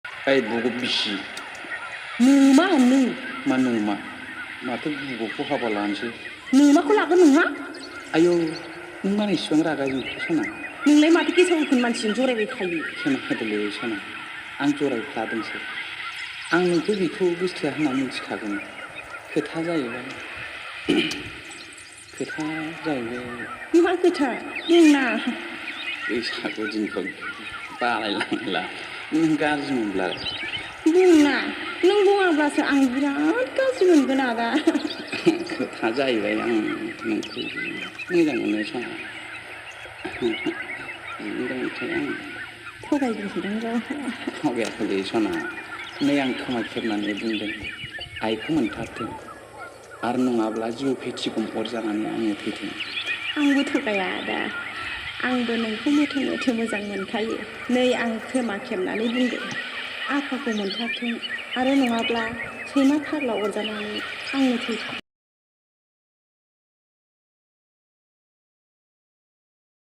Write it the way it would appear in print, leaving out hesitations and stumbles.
ओइ बुगु बिसि नोमा होननो मा नोमा माथो बुगुखौ हाबा लानोसै नोमाखौ लागोन नोंहा आयौ नों मानो इसिबां रागा जोंखो सना नोंलाय माथो गेसाव गोफोन मानसिजों जरायबाय थायो सना होदोलै सना आं जरायफ्लादोंसो आं नोंखौ बेखौ गोसथोआ होनना मिथिखागौमोन खोथा जाहैबाय मा खोथा बुंना बैसागु दिनखौ बालायलांला नों गाज्रि मोनब्ला बुंना नों बुङाब्लासो आं बिराद गाज्रि मोनगोन आदा खोथा जाहैबाय आं नोंखौ मोजां मोनो सना मोजां आं थगायदोंसोदां गाव थगायाखैलै सना नै आं खोमा खेबनानै बुंदों आइखौ मोनथारथों आरो नङाब्ला जिउ फेथिगम अरजानानै आङो थैथों आंबो थगाया आदा आंबो नोंखौ मोथो मोथो मोजां मोनखायो नै आं खोमा खेबनानै बुंदों आफाखौ मोनथारथों आरो नङाब्ला सैमा फाग्ला अरजानानै आंनो थैथों